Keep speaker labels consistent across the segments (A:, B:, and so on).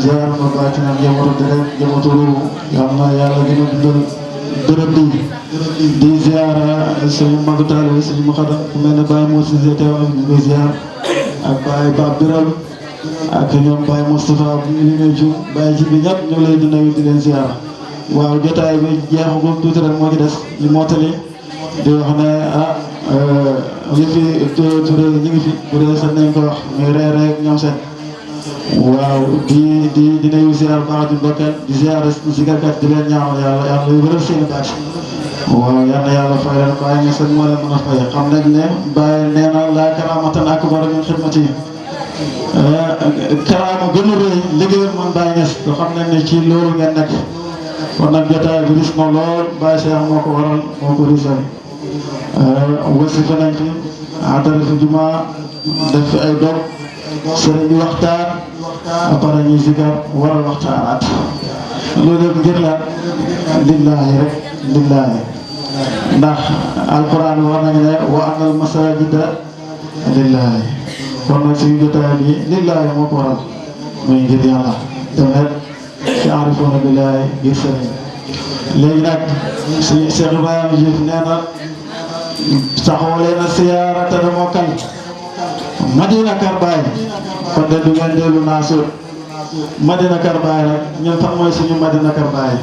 A: ziar nga bàcc nag njabootu deret njabootu ruubu yal na yàlla gën a dundal dërëm di ziara suñu magu taalibe suñu muxadam ku mel ne Baye Moussa teew ak ñu ngi ziar ak Baye Pape Biral ak ñoom Baye Moustapha bu ñu limee Diouf Baye ci bi ñëpp ñu ngi leen di nuyu di leen ziar waaw jotaay bi jeexagul tuuti rek moo ci des ñu mottali di wax ne li fi Touré ñu ngi fi bu dee sax nañ ko wax muy reer rek ñoom seen waaw di nuyu ziar baax di ndokkeel di ziar zikarkat di leen ñaanal yàlla wéral seen baat waaw yal na yàlla fay leen bàyyi nga seen moo leen mën a fay xam nañ ne bàyyi nee na laa karaamatan akbar min xidmati karaama gën a rëy liggéeyal man bàyyi nges te xam nañ ne ci loolu ngeen nekk kon nag jotaay bi ris na lool Baye Cheikh moo ko waral moo ko risal wasifa nañ fi atara fi juma def fi ay dog sëriñ bi waxtaan après ñuy zikar waral waxtaanaat loolu yëpp ngir la lillaahi rek lillaahi ndax alquran war nañu ne wa anal masajida lillaahi kon nag suñu jotaay bi lillaahi moo ko waral muy ngir yàlla tamit ci arifoona billaahi ngir sëriñ léegi nag si Cheikh Ibrahima Diouf nee na saxoo leen a siyaara te dama kan Madina Kër Baye kon de du ngeen dellu naa suut Madina Kër Baye rek ñun fan mooy suñu Madina Kër Baye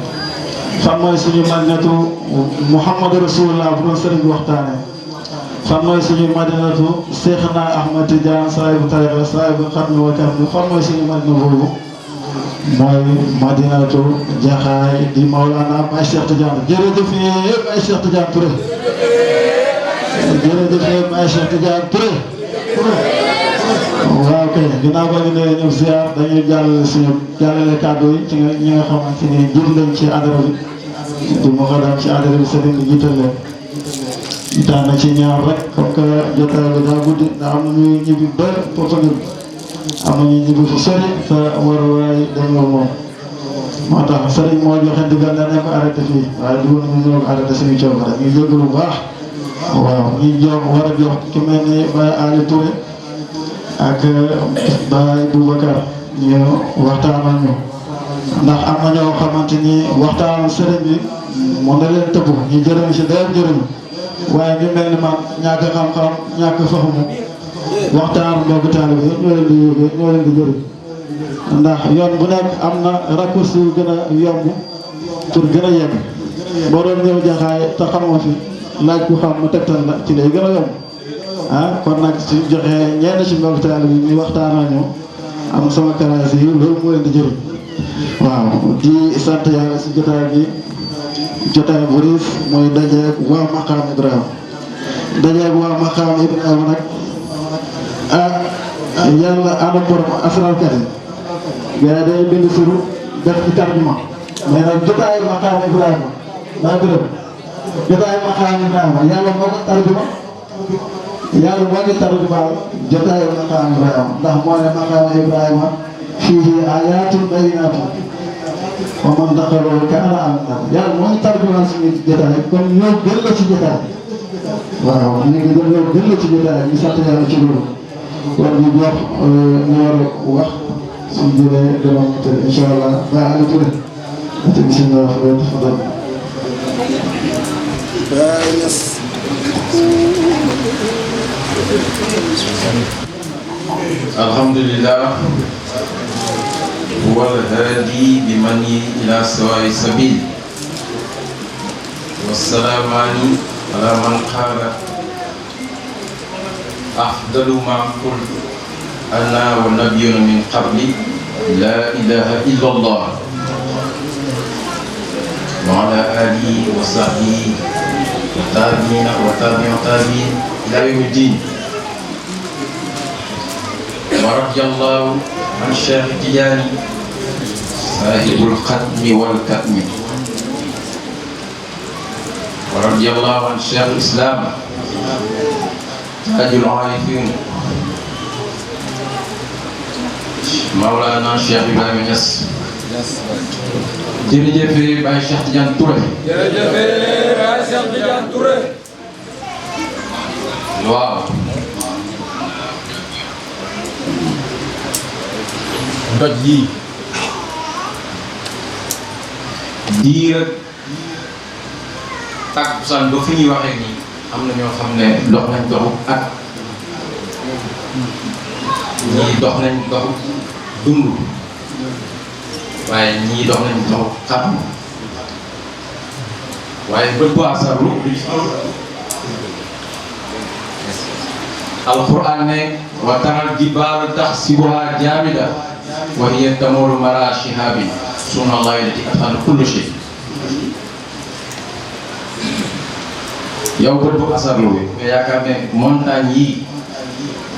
A: fan mooy suñu madinatu Muhammadu Rasulullah bu doon sëriñ bi waxtaane fan mooy suñu madinatu Seexna Ahmad Tidiane saahibu tariqa saahibu xatmi wa karmi fan mooy suñu madina boobu mooy madinatu Jaxaay di Maulana Baye Cheikh Tidiane jërëjëf Baye Cheikh Tidiane Touré jërëjëf Baye Cheikh Tidiane Touré waaw kay ginnaaw ba ñu ne ñëw ziar dañuy jàllale kàddu yi ci ñi nga xamante ni jiit lañ ci adara bi du ma xadam ci adara bi sëriñ bi jiital leen daana ci ñaar rek comme que jotaay bi daa guddi ndax am na ñuy ñibbi ba Popenguine am na ñuy ñibbi fu sori te war waay dañoo moom moo tax sëriñ moo joxe ndigal ne nañ ko arrêté fii waaye du ñu ñëw arrêté suñu coobare ñu jégg lu baax waaw ñu jox war a jox ki mel ni Baye Ali Touré ak Baye Boubacar ñu waxtaanal ñu ndax am na ñoo xamante ni waxtaanu sëriñ bi moo na leen tëbb ñu jërëmi si dayam jërëmi waaye ñu mel ni man ñàkk xam-xam ñàkk faxamu waxtaanu mbokk taalibe yi ñoo leen di yóbbee ñoo leen di jëriñ ndax yoon bu nekk am na raccourci yu gën a yomb pour gën a yegg boo doon ñëw Jaxaay te xamoo fi laaj ku xam ma tegtal la ci lay gën a yomb kon nag suñ joxee ñenn ci mbokk taalibe bi ñu waxtaanal ñu am sama karaas yi loolu moo leen di jëriñ waaw di sant yàlla si jotaay bu riis mooy dajeeg waa Maqaam Ibrahima dajeeg waa Maqaam Ibrahima nag yàlla ànd borom asrarkat yi gars yi day bind suru def ci tarjuma mais nag jotaay Maqaam Ibrahima daa gërëm jotaay Maqaam Ibrahima yàlla moo ko tarjuma yàlla moo ngi tarjumaal jotaay Maqaam Ibrahima ndax moo ne Maqaam Ibrahima fiihi aayaatun bayyinaatun wa man daxalahu kaana aaminan yàlla moo ngi tarjumaal suñu jotaay kon ñoo gën la ci jotaay waaw ñu ngi ñoo gën la ci jotaay ñu sant yàlla ci loolu kon ñu jox ñu war a wax suñu jëlee demam te incha allah ba àll Touré te bisimilah fadal
B: alhamdulillah هو الهادي بمنه إلى سواء السبيل والسلام على من قال أفضل ما قلت أنا والنبيون من قبلي لا إله إلا الله وعلى آله وصحبه والتابعين والتابعين إلى يوم الدين ورضي الله عن شيخ التجاني صاحب الختم والكتم ورضي الله عن شيخ الإسلام تاج العارفين مولانا شيخ إبراهيم Niass jërëjëf Baye Cheikh Tidiane Touré
C: jërëjëf Baye Cheikh Tidiane Touré
B: waaw doj yii diir ak takkusaan ba fi ñuy waxee nii am na ñoo xam ne dox nañ doxu at ñii dox nañ doxu dund waaye ñii dox nañ doxu xam waaye bët bu asarru alquran ne wa taral jibaala tahsibuha jaamida wa hiya tamurru marra shihabin sunnallahi allati atqana kulla shay. yow bët bu asarru bi nga yaakaar ne montagne yi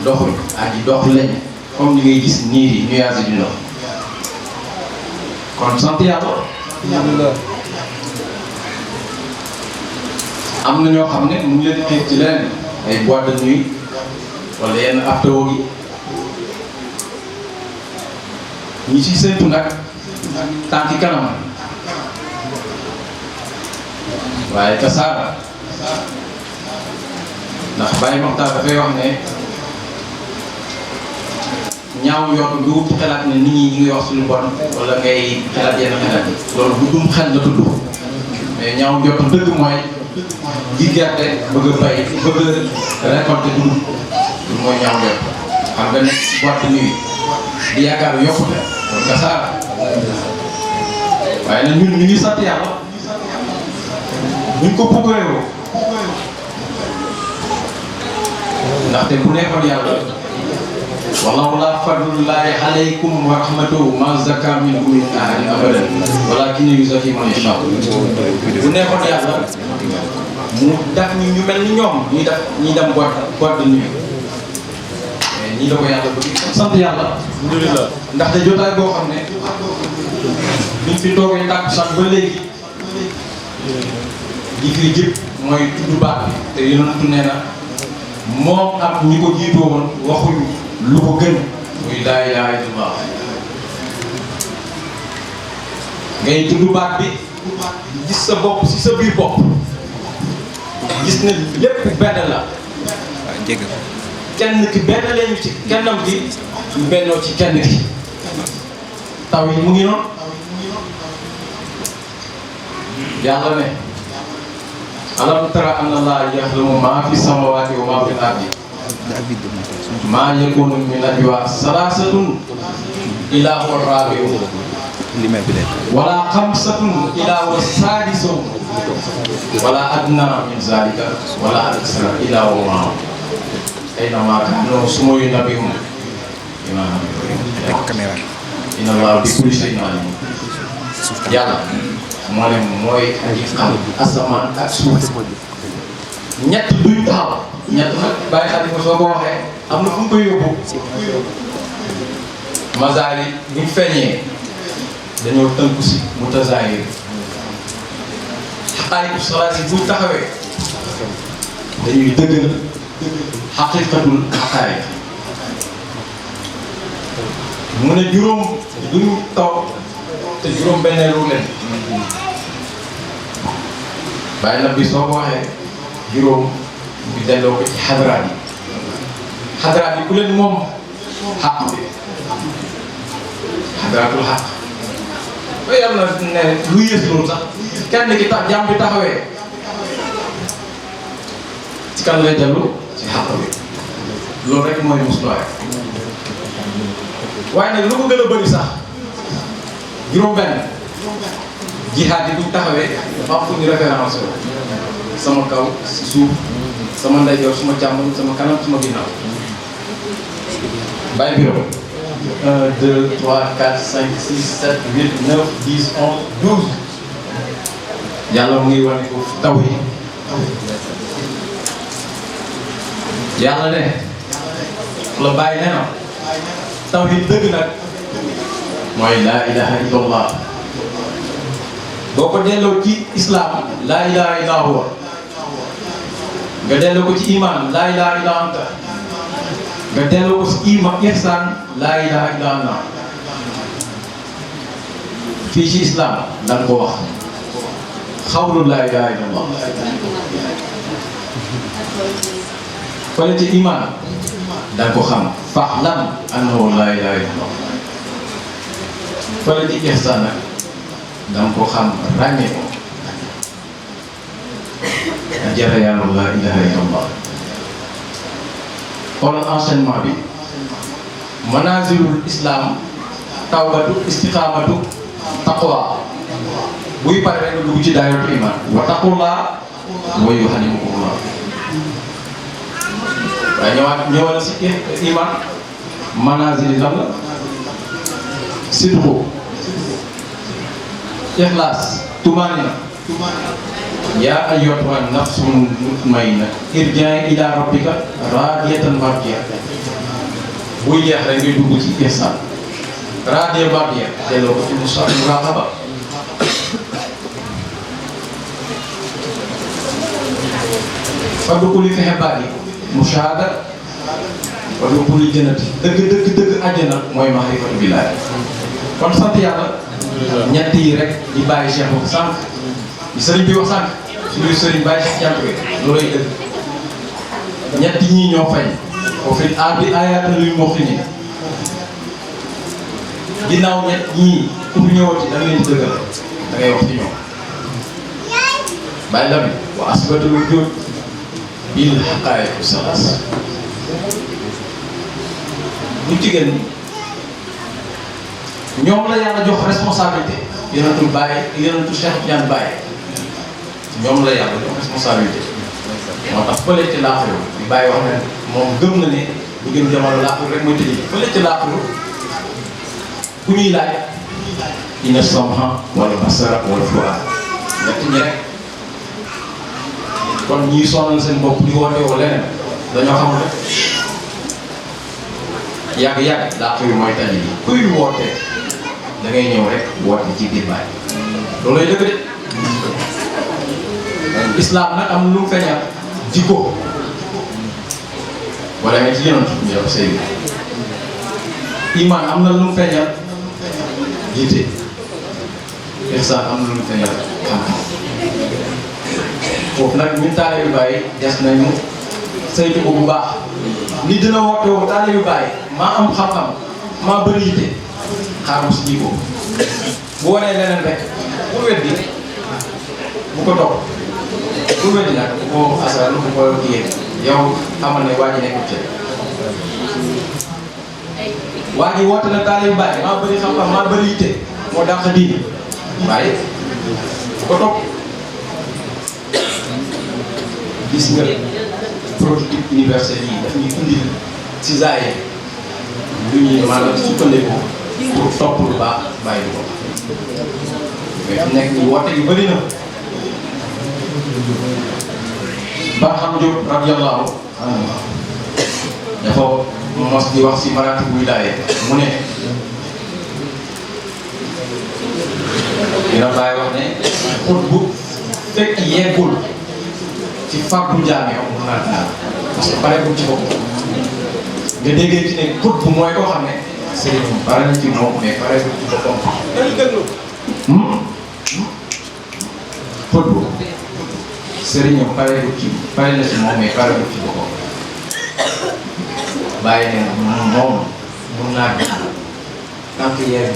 B: doxul ak yi dox lañ comme ni ngay gis niir yi nuages yi di dox kon sant yàlla. am na ñoo xam ne mu ngi leen di ci leneen ay boîte de nuit wala yenn after yi ñi ci séntu nag tànki kanam waaye tasaara ndax Baye Mokhtar dafay wax ne ñaaw yoon du wut xelaat ne nit ñi ñi ngi wax suñu bon wala ngay xelaat yenn xelaat yi loolu bu dum xel la tudd mais ñaaw jot dëgg mooy ji gerte bëgg a bay bëgg a récolter dugub loolu mooy ñaaw jot xam nga nekk si boîte de nuit di yaakaar yokkute loolu tasaara waaye nag ñun ñu ngi sant yàlla buñ ko puukareewoo ndaxte bu nekkoon yàlla wala fadlullahi alaykum wa rahmatuhu ma zaka minkum min ahadin abadan walakinna yuzakki man yasha. bu nekkoon yàlla mu def ñu mel ni ñoom ñuy dem boîte de nuit mais ñii la ko yàlla bëgg sant yàlla. alhamdulilah ndaxte jotaay boo xam ne biñ fi toogee tàkkusaan ba léegi li fi jëpp mooy tudd baat bi te yonentu nee na moom ak ñi ko jiitoo woon waxuñu lu ko gën muy laa ilaaha illallah. ngay tudd baat bi gis sa bopp si sa biir bopp gis ne lépp benn la kenn ki benn lañu ci kennam gi ñu bennoo ci kenn ki taw yi mu ngi noonu yàlla ne alam tara anna allaha yaxlamu maa fi samawati wa maa fi ardi maa yakunu min najwa salaasatun illaa huwa raabi'uhum wala xamsatun illaa huwa saadisuhum wala adnaa min zaalika wala aksara illaa huwa ma'ahum aynamaa kaanuu summa yunabbihum bimaa ya'maluun inna allaha bi kulli shay'in aliim. yàlla moo ne mooy aji xam asamaan ak suuf ñett duñ taxaw ñett nag bàyyi xarit ko soo ko waxee am na fu mu koy yóbbu mazaar yi buñ feeñee dañoo tënku si mutazaahir xaqaayiqu salaat yi buñ taxawee dañuy dëggal xaqiiqatul xaqaayiq. mu ne juróom duñ taw te juróom benneelu leen bàyyi na bi soo ko waxee juróom bi delloo ko ci xadaraat yi ku leen moom xaq bi xadaraatul xaq ba yàlla ne lu yées loolu sax kenn ki tax jàmm bi taxawee ci kan lay dellu ci xaq bi loolu rek mooy musluwaay. waaye nag lu ko gën a bëri sax juróom benn jihaad yi buñ taxawee dafa am fu ñu référence sama kaw si suuf sama ndeyjoor suma càmmoñ sama kanam suma ginnaaw bàyyi bureau 1 2 3 4 5 6 7 8 9 10 11 12 yàlla mu ngi wane ko taw yi yàlla ne la bàyyi nee na taw yi dëgg nag mooy laa ilaha illallah boo ko delloo ci islam laa ilaha illa huwa nga delloo ko ci iman laa ilaha illa anta nga delloo ko ci ihsan laa ilaha illa anta fii ci islam danga ko wax xawlu laa ilaha illallah fële ci iman danga ko xam fa'lam annahu laa ilaaha illallah fële ci ihsaan nag danga ko xam ràññee ko jara yàlla la ilaha illallah. xoolal enseignement bi manazilul islam tawbatu istiqamatu taqwa buy pare rek nga dugg ci daayatu iman wa taqullah wa yuhadimukumullah. waaye ñëwal si iman manazil lan la sidqu ixlaas tumanina yaa ayyatuha nafsul mutmainna irji'i ila rabbika radiyatan mardiya. buy jeex rek ngay dugg ci ihsan radiya mardiya delloo ko ci muraqaba. faddu li fexe baat yi mushahada faddu li jënati dëgg àjjana mooy mahrifatu billahi. kon sant yàlla ñett yi rek di bàyyi Cheikh wax sànq di sëriñ bi wax sànq suñuy sëriñ bàyyi Cheikh jant bi loolay dëgg. ñett ñii ñoo fay ko fi ardi ayaatan luy muqini ginnaaw ñett ñii ku fi ñëwati da nga leen di dëggal da ngay wax ci ñoom. bàyyi la bi wa asbatul wujud bil haqaa'iq salaas. bu jigéen ñoom la yàlla jox responsabilité yonentu Baye yonentu Cheikh Tidiane Baye ñoom la yàlla jox responsabilité. moo tax fële ci laaxuru di Baye wax ne moom gëm na ne bu gën jamono laaxuru rek mooy tëjee fële ci laaxuru ku ñuy laaj inna sam'a wal basara wal fu'aad ñett ñi rek. kon ñii sonal seen bopp di woote woo leneen dañoo xamul rek yàgg-yàgg laaxuru mooy tali bi kuy woote da ngay ñëw rek woote ci biir Baye loolay dëgg de. islam nag am lu mu feeñal jikko wala nga ci yonent ñu def sëy iman am na lu mu feeñal jiite ihsan am na lu mu feeñal xam-xam. foofu nag ñun taalibe Baye des nañu saytu ko bu baax. nit dina woote woo taalibe Baye maa am xam-xam maa bëri yitte xaaral si jikko bu wanee leneen rek bu weddi bu ko topp bu weddi nag bu ko asal bu ko kiyee yow xamal ne waa ji nekkul ci waa ji woote na taalibe Baye maa bëri xam-xam maa bëri yitte moo dàq diine waaye bu ko topp. gis nga prototype universel yi daf ñuy indil ci zaaye lu ñuy maanaam sukkandiku pour topp lu baax bàyyi lu ko mais fi nekk nii woote yu bëri na. Barham Diop radiyallahu anhu dafa mos di wax si maraatib wilaaya mu ne dina bàyyi wax ne xut bu fekk yeggul ci fàggu jaam yow mun naa daal parce que pare bu ci bopp nga déggee ci ne xut bu mooy koo xam ne sëriñ pare na ci moom mais pare bu ci boppam. xut bu sëriñam pare na ci moom mais pare bu ci boppam bàyyi ne moom mun naa daal tant que yegg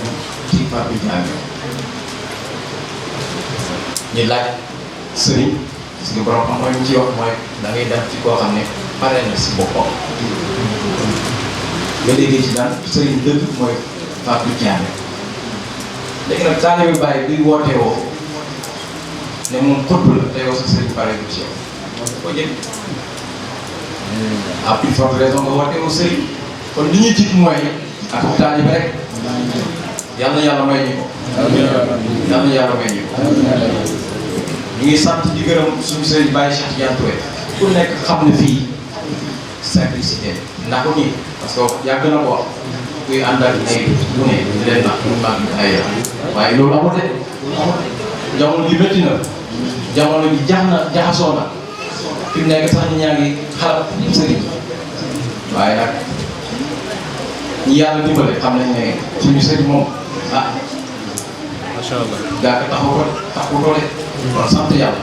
B: ci fàggu jaam yow ñu laaj sëriñ. parce que borom xam mooy ñu ci wax mooy da ngay dem ci koo xam ne pare na si boppam nga déggee ci daan sëriñ dëgg mooy Fatou Diané léegi nag taalibe Baye bi woote woo ne moom xutb la te yow sa sëriñ pare bu ci yow ko jël à plus forte raison nga woote woo sëriñ kon li ñuy jiit mooy ak taalibe rek yal na yàlla may ñu ko yal na yàlla may ñu ko. ñu ngi sant di gërëm suñu sëriñ Baye Cheikh Tidiane Touré ku nekk xam ne fii simplicité ndax ko nii parce que yàgg na ko wax kuy ànd ak ay lu ne di leen nax lu baax ay waaye loolu amul de jamono ji métti na jamono ji jaxasoo na fi mu nekk sax ñaa ngi xalaat sëriñ waaye nag ñi yàlla dimbale xam nañ ne suñu sëriñ moom ah macha allah gaa ko taxaw ko de kon sant yàlla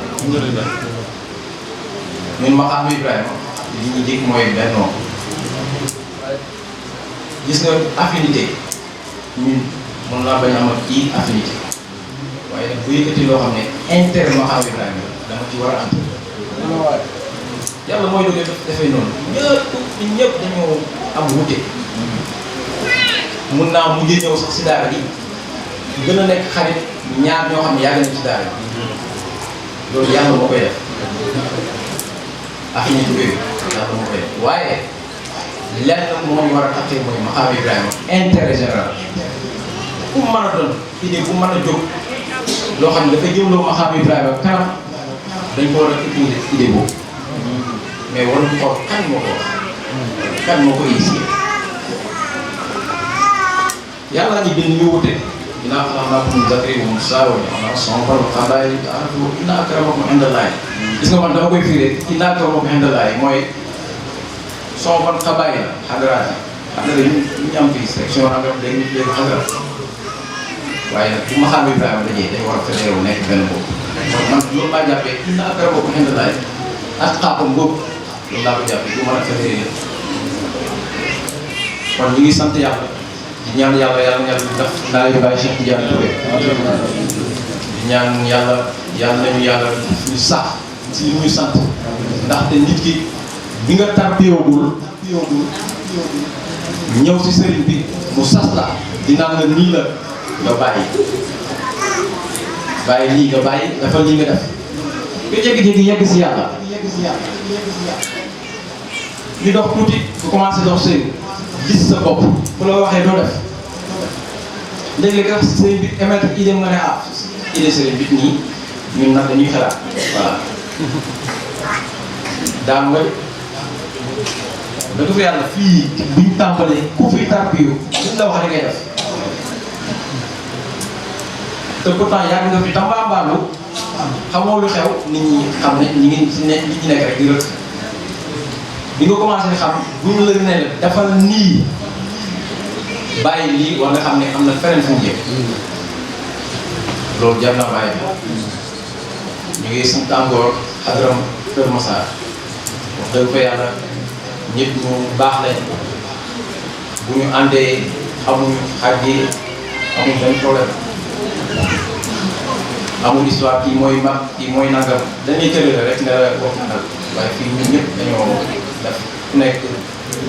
B: ñun ma xam Ibrahima li ñu jëkk mooy bennoo gis nga affinité ñun mën naa bañ a am ak kii affinité waaye waaye nag bu yëkkati loo xam ne intérêt ma xam Ibrahima dama ci war a am yàlla mooy doge dafay noonu ñëpp dañoo am wute mun naa mujjee ñëw sax si daara gi gën a nekk xarit ñaar ñoo xam ne yàgg nañ ci daara gi loolu yàlla moo koy def ak ñi yooyu yàlla moo koy def waaye lenn moo ñu war a taxee mooy ma xam Ibrahima intérêt général ku mën a doon idée bu mën a jóg loo xam ne dafa jëmloo ma xam Ibrahima kanam dañ ko war a utiliser idée boobu mais waruñu xool kan moo ko wax kan moo ko initié yàlla ñu bind ñu wute innaa xalaqnaakum min zakarin wa unsaa wa ja'alnaakum shu'uuban wa qabaa'ila li ta'aarafu inna akramakum indallaahi gis nga man dama koy firee inna akramakum indallaahi mooy shu'uuban qabaa'ila xadaraat yi ñu am fii section nangam léegi xadaraat waaye nag bu ma xam Ibrahima dajee dañu war a fédéré wu nekk benn boobu mooy man loolu laa jàppee inna akramakum indallaahi atqaakum boobu loolu laa ko jàppee bu mën a fédéré kon ñu ngi sant yàlla di ñaan yàlla yàlla def naa yu bàyyi Cheikh Tidiane Touré di ñaan yàlla nañu yàlla ñu sax ci li ñuy sant ndaxte nit ki bi nga tarbiyoogul ñëw ci sëriñ bi mu sas la dinaa nga nii la nga bàyyi lii nga bàyyi dafa lii nga def nga jékki-jékki yegg si yàlla ñu dox tuuti bu commencé dox sëriñ gis sa bopp bu la waxee doo def léeg-léeg nga sëriñ bi émettre idée nga ne idée sëriñ bi nii ñun nag dañuy xalaat voilà daan nga dëgg fa yàlla fii buñ tàmbalee ku fi tarbiyu duñ la wax rek ngay def te pourtant yàgg nga fi tambaambaalu xamoo lu xew nit ñi xam ne ñi ngi si nekk rek di rëkk bi nga commencé xam buñ la ne la defal nii bàyyi lii war nga xam ne am na feneen fu mu jëm loolu jar na bàyyi ñu ngi sant encore xadram Kër Massar wax dëgg fa yàlla ñëpp ñu baax lañ bu ñu àndee amuñu xàjji amuñu benn problème amul histoire kii mooy mag kii mooy nangam dañuy tëral rek nga wax nag waaye fii ñun ñëpp dañoo def ku nekk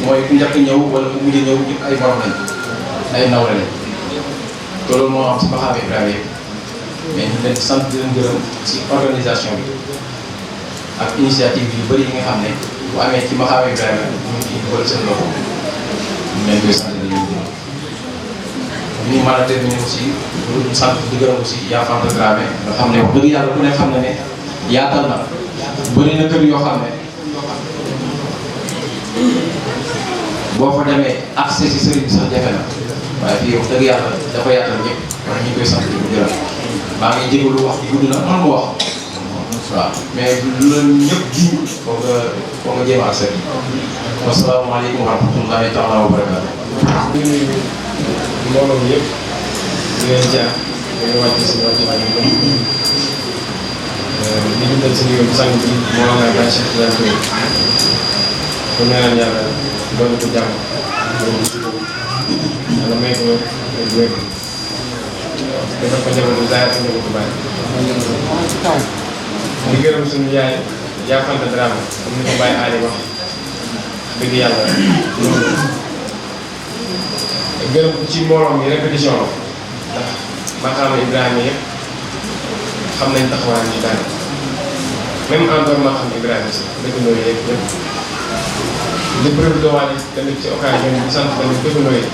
B: mooy ku njëkk ñëw wala ku mujj ñëw ñëpp ay borom lañ ay nawle lañ te loolu moo am si Maxaam Ibrahima yëpp mais ñu leen sant di leen gërëm si organisation bi ak initiative yu bëri yi nga xam ne bu amee ci Maxaam Ibrahima ñu ngi ciy dugal seen loxo ñu leen koy sant di leen gërëm ñu mën a terminer aussi ñu sant di gërëm aussi yaa Fanta Dramé nga xam ne wax dëgg yàlla ku ne xam ne ne yaatal na bëri na kër yoo xam ne boo fa demee accès si sëriñ bi sax jafe na waaye fii wax dëgg yàlla dafa yaatal ñëpp wax ñu koy sant di ko gërëm maa ngi jégalu wax bi gudd na man mu wax waaw mais lu la ñëpp ji foog nga jéem a accès wasalaamaaleykum wa rahmatullahi taala wa barakaatu.
D: mbooloo mi yëpp di leen jaar di leen wàcc si wàccuwaay yi di dundal si ndigal sang bi moo am ay bàyyi Cheikh Tidiane Touré kon ñaanal yàlla doon ko jàmm doon ko suuf yàlla may ko wér defal ko njabootu zaahir ak njabootu bàyyi di gërëm suñu yaay yaa Fanta Dramé comme ni ko Baye Ali wax dëgg yàlla gërëm ci mbooloo mi répétition la ndax Maxaama Ibrahima yëpp xam nañ taxawaay ci daara même en dehors Maxaama Ibrahima si dëkkandoo yi yëpp di profité waale tamit ci occasion bi sant tamit dëkkandoo yi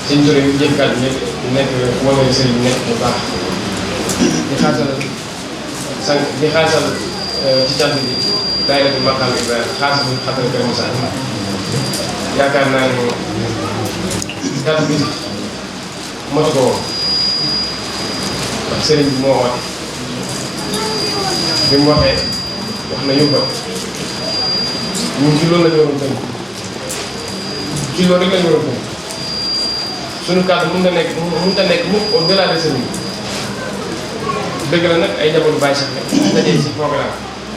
D: sëñ Touré bi jël kàddu nekk wala sëriñ nekk bu baax di xaasal ci cant bi daayira bi Maxaama Ibrahima xaasal bu xatal Kër Moussa yaakaar naa ne kàddu bi motu ko woon ndax sëriñ bi moo woote bi mu waxee wax na yóbbal ñun ci loolu la ñu waroon tënk ci loolu rek la ñu waroon tënk suñu kàddu mën na nekk mu au delà de sëriñ bi dëgg la nag ay jabaru bàyyi sax dajee si programme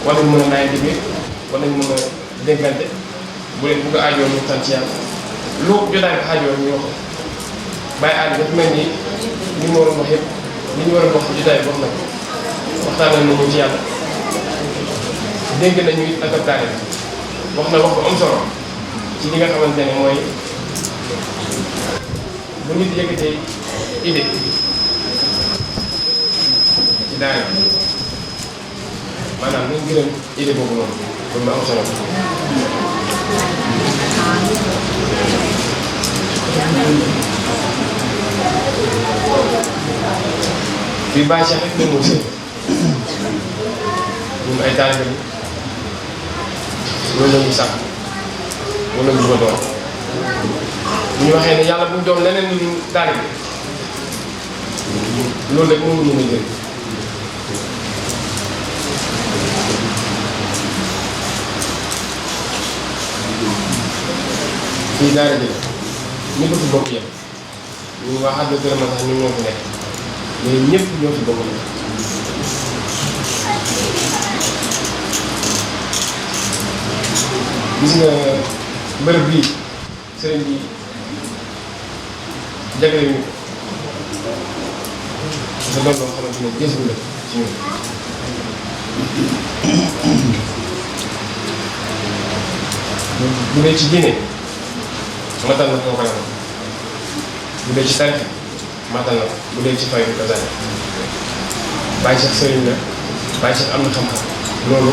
D: war nañ mën a naay biir war nañ mën a dénkante bu leen bugg a aajoo ñu tan ci yàlla lu jotaay bi xaajoo ñu wax bàyyi aadi dafa mel ni li ma waroon wax yëpp li ñu war a wax jotaay bi wax na ko waxtaanal nañu ci yàlla dégg nañu it ak ab taale wax na wax bu am solo ci li nga xamante ne mooy bu nit yëkkatee idée ci daara maanaam nañ gërëm idée boobu noonu pour mu am solo fii bàyyi Cheikh rek la mu sëñ ñun ay taalibe loolu la ñuy sàkk loolu la ñu bëgg a doon bu ñu waxee ne yàlla bu ñu doon leneen lu ñu taalibe loolu rek moom ñu jël fii daara ji ñu ko fi bokk yëpp ñun waa àdduna dërëm sax ñun ñoo fi nekk mais ñëpp ñoo fi bokk yëpp gis nga bërëb bii sëriñ bi jagleel ñu ko dafa doon loo xamante ne gis nga ci ñun bu dee ci diine matal na koo koy am bu dee ci tarix matal na ko bu dee ci fay bi kazane bàyyi sax sëriñ la bàyyi sax am na xam-xam loolu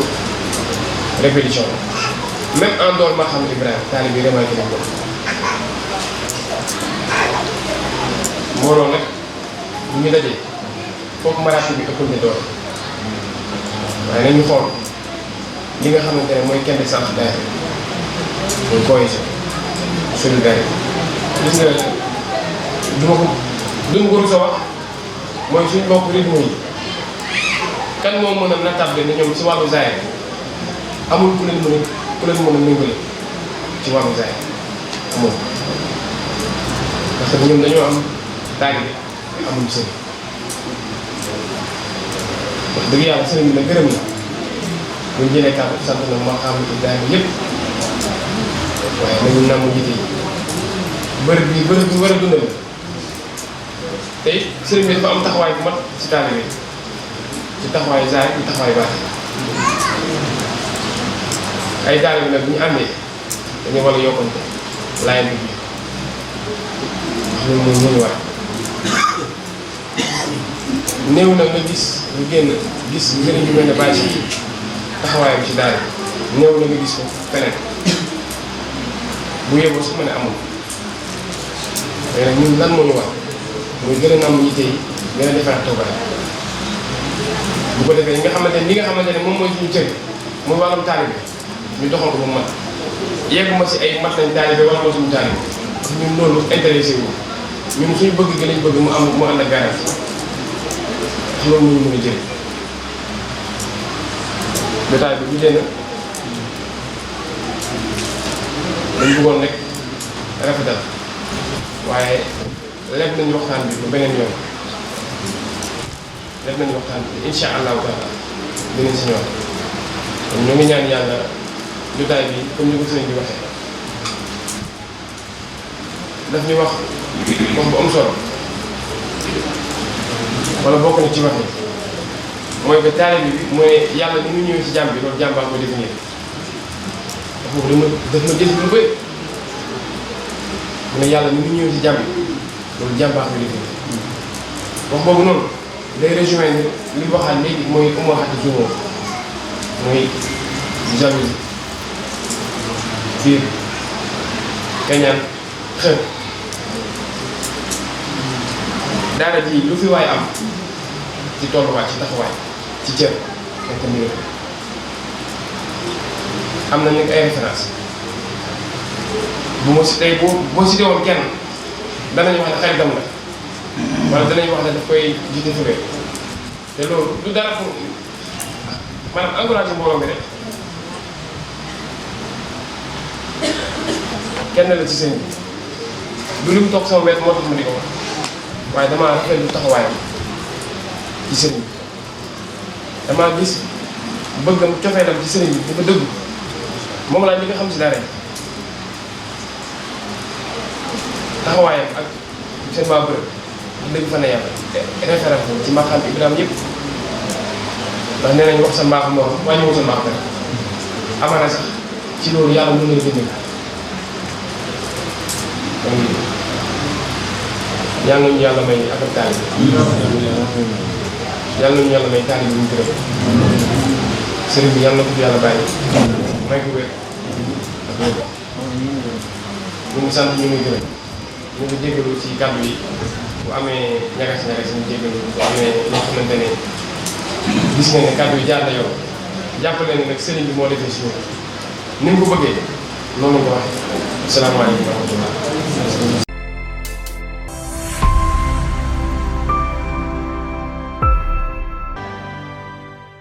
D: répétition la même en dehors ma xam Ibrahima taalibe bi remarqué nañ ko mbooloo nag bu ñu dajee foofu maraatu bi ëppal ne doole waaye nañu xool li nga xamante ne mooy kenn sant daay mooy cohésion solidarité gis nga du ma ko rus a wax mooy suñ bokk rythme yi kan moo mën a natable ne ñoom si wàllu zaay amul ku leen mën a méngale ci wàllu zaay amul parce que ñoom dañoo am taalibe amul sëriñ wax dëgg yàlla sëriñ bi nag gërëm na buñ jëlee kàddu sant na ma xam Ibrahima yëpp waaye nañu namm jiite yi bërëb bi war a dundal te it sëriñ bi dafa am taxawaay bu mat ci taalibe ci taxawaay zaay ci taxawaay baax ay taalibe nag bu ñu àndee dañu war a yokkante laayante bi loolu mooy ñu war néew na nga gis ñu génn gis njëriñ yu mel ne bàyyi si taxawaayam ci daara néew na nga gis ko feneen bu yeboo su ma ne amul mais nag ñun lan moo ñu war muy gën a nam ñi tey gën a defaraat toogaay bu ko defee li nga xamante ne moom mooy suñu cër muy wàllum taalibe ñu doxal ko ba mu mat yegguma si ay mat nañ taalibe wala moo suñu taalibe parce que ñun loolu intéressé wu ñun suñu bëgg gi lañ bëgg mu ànd ak garanti ndax loolu moo ñu mën a jël jotaay bi bu dee na dañ bëggoon rek rafetal waaye leb nañu waxtaan bi ba beneen yoon leb nañu waxtaan bi incha allahu taala dinañ si ñëwaat kon ñu ngi ñaan yàlla jotaay bi comme ni ko sëriñ bi waxee daf ñu wax bu am solo wala bokk na ci wax yi mooy que taalibe bi mooy yàlla ni mu ñëwee ci jàmm bi loolu jàmbaa ko définir daf ma jël lu bëri mu ne yàlla ni mu ñëwee ci jàmm bi loolu jàmbaa ko définir wax boobu noonu day rejoindre li waxaat léegi mooy umaxati jumoo mooy jalousie biir kañaan xër daara ji lu fi waay am ci tolluwaay ci taxawaay ci cër dañ ko mën am na nag ay référence bu ma si tey boo cité woon kenn danañu wax ne xaritam la wala danañu wax ne daf koy jiite fure te loolu du dara pour maanaam encouragé mbooloo mi rek kenn la ci sëñ bi du li mu toog sama wet moo tax ma di ko wax waaye damaa rafetlu taxawaayam ci sëriñ bi damaa gis bëggam cofeelam ci sëriñ bi dafa dëgg moom laa li nga xam si dara taxawaayam ak seen waa bërëb dëgg fa ne yàlla référence ci mbaaxam Ibrahima yëpp ndax nee nañ wax sa mbaax moom wàññiwul sa mbaax dara amaana sax ci loolu yàlla mën na la bindal kon yàlla nañu yàlla may ak taali yàlla nañu yàlla may taali bi ñu gërëm sëriñ bi yàlla na ko fi yàlla bàyyi may ko wér ak wér ñu ngi sant ñu ngi gërëm ñu ngi jégalu ci kàddu yi bu amee ñagas ñu jégalu bu amee loo xamante ne gis nga ne kàddu yi jaar na yow jàppale ne nag sëriñ bi moo defee si ñun ni mu ko bëggee noonu ko waxee asalaamaaleykum wa rahmatullah